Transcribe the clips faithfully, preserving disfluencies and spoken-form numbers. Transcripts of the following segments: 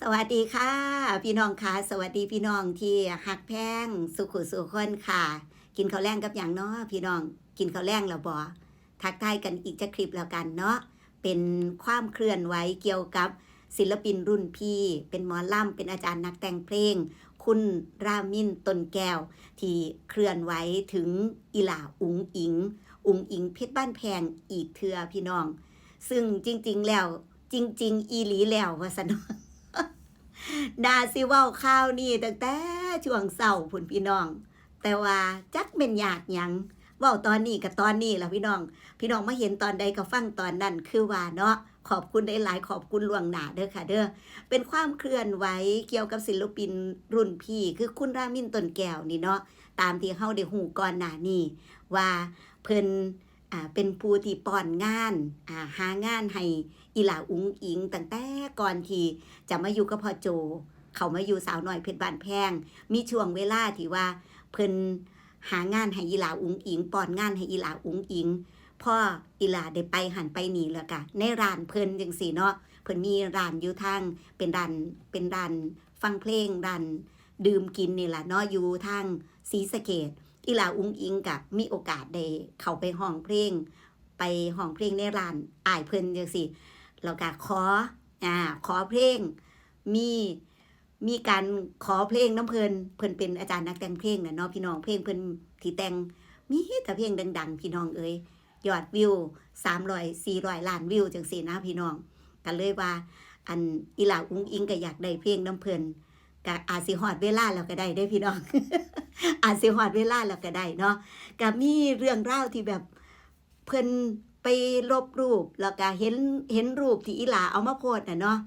สวัสดีค่ะ พี่น้องค่ะ สวัสดีพี่น้องที่ฮักแพงสุขุสุคนค่ะ กินข้าวแลงกับหยังน้อพี่น้อง กินข้าวแลงแล้วบ่ ทักทายกันอีกจักคลิปแล้วกันเนาะ เป็นความเคลื่อนไหวเกี่ยวกับศิลปินรุ่นพี่ เป็นหมอลำ เป็นอาจารย์นักแต่งเพลง คุณรามิน ต้นแก้ว ที่เคลื่อนไหวถึงอีหล่าอุ๋งอิ๋ง อุ๋งอิ๋งเพชรบ้านแพงอีกเทื่อพี่น้อง ซึ่งจริงๆแล้ว จริงๆอีหลีแล้วว่าซั่น น่าสิเว้าข่าวนี้ตั้งแต่ช่วงเช้าพุ้นพี่น้อง แต่ว่าจักแม่นยากหยัง เว้าตอนนี้ก็ตอนนี้ล่ะพี่น้อง พี่น้องมาเห็นตอนใดก็ฟังตอนนั้นคือว่าเนาะ ขอบคุณหลายๆ ขอบคุณล่วงหน้าเด้อค่ะเด้อ เป็นความเคลื่อนไหวเกี่ยวกับศิลปินรุ่นพี่ คือคุณรามิน ต้นแก้วนี่เนาะ ตามที่เฮาได้ฮู้ก่อนหน้านี้ ว่าเพิ่น อ่า เป็นผู้ที่ป้อนงาน อ่า หางานให้อีหล่าอุ๋งอิ๋ง ตั้งแต่ก่อนที่จะมาอยู่กับพ่อโจ เข้ามาอยู่สาวน้อยเพชรบ้านแพง มีช่วงเวลาที่ว่าเพิ่นหางานให้อีหล่าอุ๋งอิ๋ง ป้อนงานให้อีหล่าอุ๋งอิ๋ง พออีหล่าได้ไปหั้นไปนี่แล้วกะ ในร้านเพิ่นจั่งซี้เนาะ เพิ่นมีร้านอยู่ทาง เป็นร้าน เป็นร้านฟังเพลง ร้านดื่มกินนี่ล่ะเนาะ อยู่ทางศรีสะเกษ อีหล่าอุ๋งอิ๋งกะมีโอกาสได้เข้าไปฮ้องเพลง ไปฮ้องเพลงในร้านอ้ายเพิ่นจั่งซี้ แล้วกะขอ อ่า ขอเพลง มี มีการขอเพลงนำเพิ่น เพิ่นเป็นอาจารย์นักแต่งเพลงน่ะเนาะพี่น้อง เพลงเพิ่นที่แต่ง มีแต่เพลงดังๆ พี่น้องเอ๋ย ยอดวิว สามร้อย สี่ร้อย ล้านวิวจั่งซี้นะพี่น้อง ก็เลยว่า อัน อีหล่าอุ๋งอิ๋งก็อยากได้เพลงนำเพิ่น ก็อาจสิฮอดเวลาแล้วก็ได้เด้อพี่น้อง อาจสิฮอดเวลาแล้วก็ได้เนาะ ก็มีเรื่องราวที่แบบ เพิ่นไปลบรูป แล้วก็เห็น เห็นรูปที่อีหล่าเอามาโพสต์น่ะเนาะ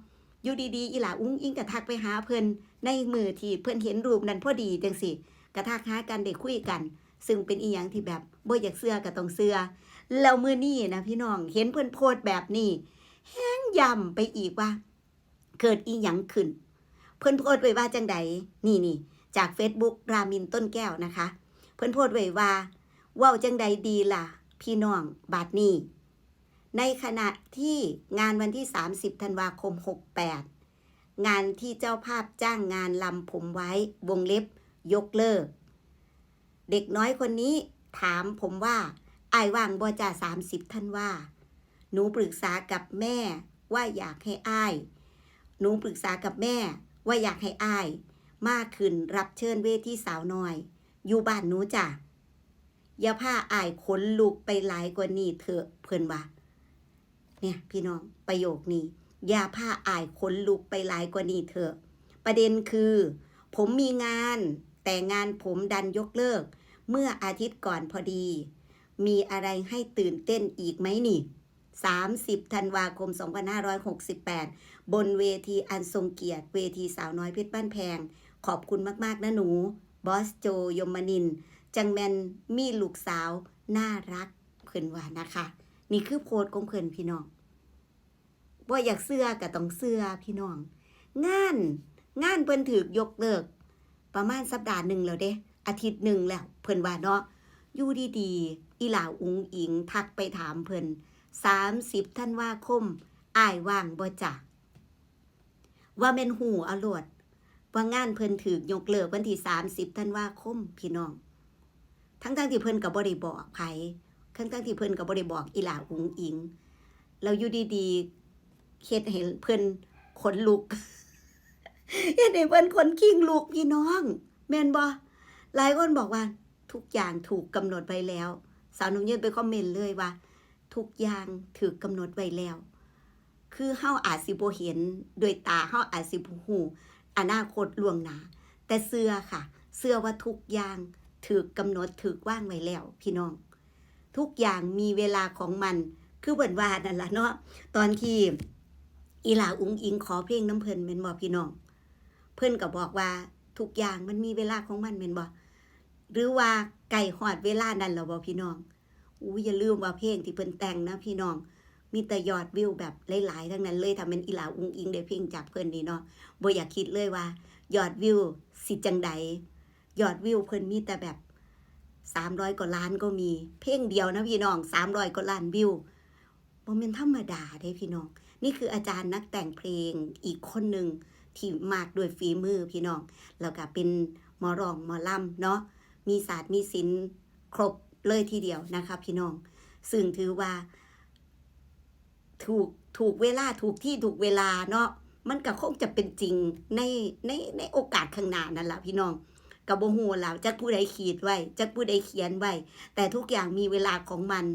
อยู่ดีๆ อีหล่าอุ๋งอิ๋งก็ทักไปหาเพิ่น ในมื้อที่เพิ่นเห็นรูปนั้นพอดีจั่งซี้ ก็ทักหากันได้คุยกัน ซึ่งเป็นอีหยังที่แบบบ่อยากเชื่อก็ต้องเชื่อ แล้วมื้อนี้นะพี่น้อง เห็นเพิ่นโพสต์แบบนี้ แฮ่งย้ำไปอีกว่า เกิดอีหยังขึ้น เพิ่นโพสต์ไว้ว่าจั่งใด นี่ๆ จากเฟซบุ๊ก รามิน ต้นแก้วนะคะ เพิ่นโพสต์ไว้ว่า เว้าจั่งใดดีล่ะ พี่น้อง บัดนี้ ในขณะที่งานวันที่ สามสิบ ธันวาคม หกแปด งานที่เจ้าภาพจ้างงานลำผมไว้ วงเล็บ ยกเลิก เด็กน้อยคนนี้ถามผมว่า อ้ายว่างบ่จ้า สามสิบ ธันวา หนูปรึกษากับแม่ว่าอยากให้อ้าย หนูปรึกษากับแม่ว่าอยากให้อ้ายมาขึ้นรับเชิญเวทีสาวน้อย อยู่บ้านหนูจ้ะ อย่าพาอ้ายขนลุกไปหลายกว่านี้เถอะ เพิ่นว่า เนี่ยพี่น้อง ประโยคนี้ อย่าพาอ้ายขนลุกไปหลายกว่านี้เถอะ ประเด็นคือ ผมมีงาน แต่งานผมดันยกเลิก เมื่ออาทิตย์ก่อนพอดี มีอะไรให้ตื่นเต้นอีกไหมนี่ สามสิบ ธันวาคม สองพันห้าร้อยหกสิบแปด บนเวทีอันทรงเกียรติ เวทีสาวน้อยเพชรบ้านแพง ขอบคุณมากๆ นะหนู บอสโจ ยมนินทร์ จั่งแม่นมีลูกสาวน่ารัก เพิ่นว่านะคะ นี่คือโพสต์ของเพิ่นพี่น้อง บ่อยากเชื่อก็ต้องเชื่อพี่น้อง งาน งานเพิ่นถูกยกเลิก ประมาณสัปดาห์หนึ่งแล้วเด้ อาทิตย์หนึ่งแล้ว เพิ่นว่าเนาะ อยู่ดีๆ อีหล่าอุ๋งอิ๋งทักไปถามเพิ่น สามสิบ ธันวาคม อ้ายว่างบ่จ้ะ ว่าแม่นฮู้เอาโลด ว่างานเพิ่นถูกยกเลิกวันที่ สามสิบ ธันวาคม พี่น้อง ทั้งๆที่เพิ่นก็บ่ได้บอกไผ ทั้งๆที่เพิ่นก็บ่ได้บอกอีหล่าอุ๋งอิ๋ง แล้วอยู่ดีๆ เฮ็ดให้เพิ่นขนลุก เฮ็ดให้เพิ่นขนคิงลุกพี่น้อง แม่นบ่ หลายคนบอกว่า ทุกอย่างถูกกำหนดไว้แล้ว สาวน้ำเย็นไปคอมเมนต์เลยว่า ทุกอย่างถูกกำหนดไว้แล้ว คือเฮาอาจสิบ่เห็นด้วยตา เฮาอาจสิบ่ฮู้อนาคตล่วงหน้า แต่เชื่อค่ะ เชื่อว่าทุกอย่างถูกกำหนด ถูกวางไว้แล้ว พี่น้อง ทุกอย่างมีเวลาของมัน คือเพิ่นว่านั่นล่ะเนาะ ตอนที่อีหล่าอุ๋งอิ๋งขอเพลงนำเพิ่นแม่นบ่พี่น้อง เพิ่นก็บอกว่าทุกอย่างมันมีเวลาของมันแม่นบ่ หรือว่าใกล้ฮอดเวลานั้นแล้วบ่พี่น้อง อู้ อย่าลืมว่าเพลงที่เพิ่นแต่งนะพี่น้อง มีแต่ยอดวิวแบบหลายๆ ทั้งนั้นเลย ถ้าแม่นอีหล่าอุ๋งอิ๋งได้เพลงจากเพิ่นนี่เนาะ บ่อยากคิดเลยว่ายอดวิวสิจั่งใด ยอดวิวเพิ่นมีแต่แบบ สามร้อย กว่าล้านก็มี เพลงเดียวนะพี่น้อง สามร้อย กว่าล้านวิว บ่แม่นธรรมดาเด้พี่น้อง นี่คืออาจารย์นักแต่งเพลงอีกคนหนึ่ง ที่มากด้วยฝีมือพี่น้อง แล้วก็เป็นหมอร้องหมอลำเนาะ มีศาสตร์มีศิลป์ครบเลยทีเดียวนะคะพี่น้อง ซึ่งถือว่า ถูก ถูกเวลา ถูกที่ ถูกเวลาเนาะ มันก็คงจะเป็นจริงใน ใน ในโอกาสข้างหน้านั่นล่ะพี่น้อง ก็บ่ฮู้ล่ะ จักผู้ใดคิดไว้ จักผู้ใดเขียนไว้ แต่ทุกอย่างมีเวลาของมัน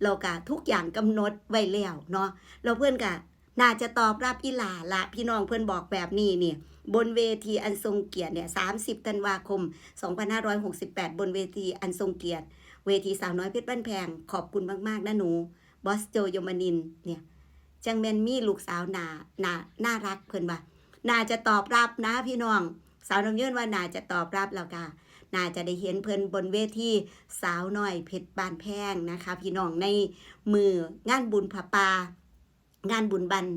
แล้วก็ทุกอย่างกำหนดไว้แล้วเนาะ แล้วเพิ่นก็น่าจะตอบรับอีหล่าล่ะ พี่น้อง เพิ่นบอกแบบนี้นี่ บนเวทีอันทรงเกียรติเนี่ย สามสิบธันวาคม สองพันห้าร้อยหกสิบแปด บนเวทีอันทรงเกียรติ เวทีสาวน้อยเพชรบ้านแพง ขอบคุณมากๆนะหนู บอสโจ ยมนินทร์เนี่ย จั่งแม่นมีลูกสาวน่า น่า น่ารัก เพิ่นว่า น่าจะตอบรับนะพี่น้อง สาวน้ำเยินว่าน่าจะตอบรับแล้วก็ น่าจะได้เห็นเพิ่นบนเวทีสาวน้อยเพชรบ้านแพงนะคะ พี่น้อง ในมื้องานบุญผ้าป่า งานบุญบ้าน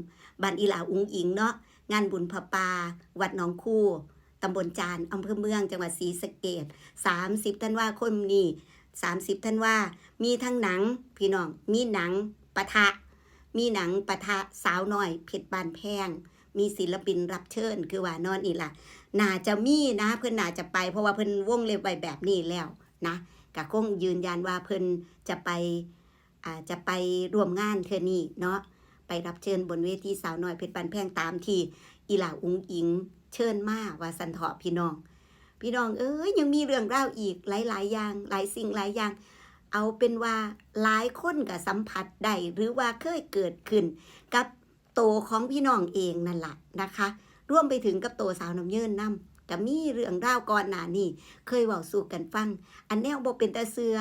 บ้านอีหล่าอุ๋งอิ๋งเนาะ งานบุญผ้าป่า วัดหนองคู ตำบลจาน อำเภอเมือง จังหวัดศรีสะเกษ สามสิบธันวาคมนี้ สามสิบธันวา มีทั้งหนัง พี่น้อง มีหนังปะทะ มีหนังปะทะสาวน้อยเพชรบ้านแพง มีศิลปินรับเชิญ คือว่าเนาะนี่ล่ะ น่าจะมีนะ เพิ่นน่าจะไป เพราะว่าเพิ่นวงเล็บไว้แบบนี้แล้วนะ ก็คงยืนยันว่าเพิ่นจะไป อ่า จะไปร่วมงานเทื่อนี้เนาะ ไปรับเชิญบนเวทีสาวน้อยเพชรบ้านแพงตามที่อีหล่าอุ๋งอิ๋งเชิญมา ว่าซั่นเถาะพี่น้อง พี่น้องเอ้ย ยังมีเรื่องราวอีกหลายๆอย่าง หลายสิ่งหลายอย่าง เอาเป็นว่าหลายคนก็สัมผัสได้ หรือว่าเคยเกิดขึ้นกับโตของพี่น้องเองนั่นล่ะนะคะ รวมไปถึงกับโตสาวน้ำเยินนำ ก็มีเรื่องราวก่อนหน้านี้เคยเว้าสู่กันฟัง อันแนวบ่เป็นตาเชื่อ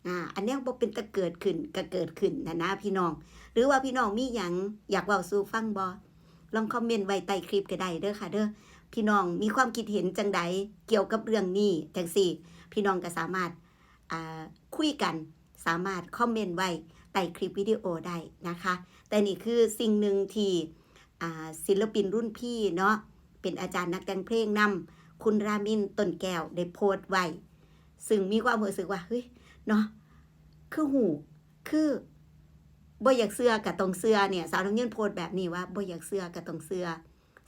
อ่า อันแนวบ่เป็นตาเกิดขึ้นก็เกิดขึ้นน่ะนะพี่น้อง หรือว่าพี่น้องมีหยังอยากเว้าสู่ฟังบ่ ลองคอมเมนต์ไว้ใต้คลิปก็ได้เด้อค่ะเด้อ พี่น้องมีความคิดเห็นจั่งใดเกี่ยวกับเรื่องนี้จั่งซี้ พี่น้องก็สามารถ อ่า คุยกัน สามารถคอมเมนต์ไว้ใต้คลิปวิดีโอได้นะคะ แต่นี่คือสิ่งหนึ่งที่ อ่า ศิลปินรุ่นพี่เนาะ เป็นอาจารย์นักแต่งเพลงนำ คุณรามิน ต้นแก้ว ได้โพสต์ไว้ ซึ่งมีความรู้สึกว่า เฮ้ย เนาะ คือฮู้ คือ บ่อยากเชื่อก็ต้องเชื่อเนี่ย สาวน้ำเยินโพสต์แบบนี้ว่า บ่อยากเชื่อก็ต้องเชื่อ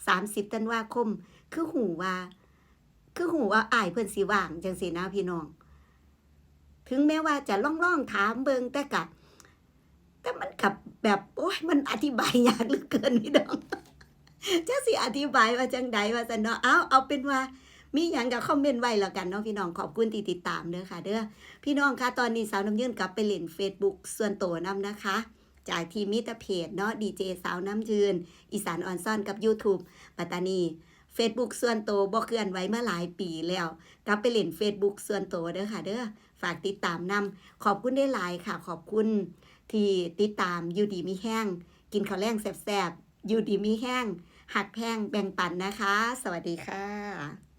สามสิบธันวาคม คือฮู้ว่า คือฮู้ว่าอ้ายเพิ่นสิว่างจั่งซี้นะพี่น้อง ถึงแม้ว่าจะลองๆถามเบิ่ง แต่กะ แต่มันกะแบบ โอ๊ย มันอธิบายยากเหลือเกินพี่น้อง จักสิอธิบายว่าจั่งใดว่าซั่นเนาะ เอา เอาเป็นว่า มีหยังก็คอมเมนต์ไว้แล้วกันเนาะพี่น้อง ขอบคุณที่ติดตามเด้อค่ะเด้อ พี่น้องคะ ตอนนี้สาวน้ำเยินกลับไปเล่นเฟซบุ๊กส่วนโตนำนะคะ จากที่มีแต่เพจเนาะ ดีเจสาวน้ำเยิน อีสานออนซอน กับยูทูบ ปัตตานี เฟซบุ๊กส่วนโตบ่เคลื่อนไหวมาหลายปีแล้ว กลับไปเล่นเฟซบุ๊กส่วนโตเด้อค่ะเด้อ ฝากติดตามนำ ขอบคุณหลายๆค่ะ ขอบคุณที่ติดตาม อยู่ดีมีแฮง กินข้าวแลงแซ่บๆ อยู่ดีมีแฮง ฮักแพงแบ่งปันนะคะ สวัสดีค่ะ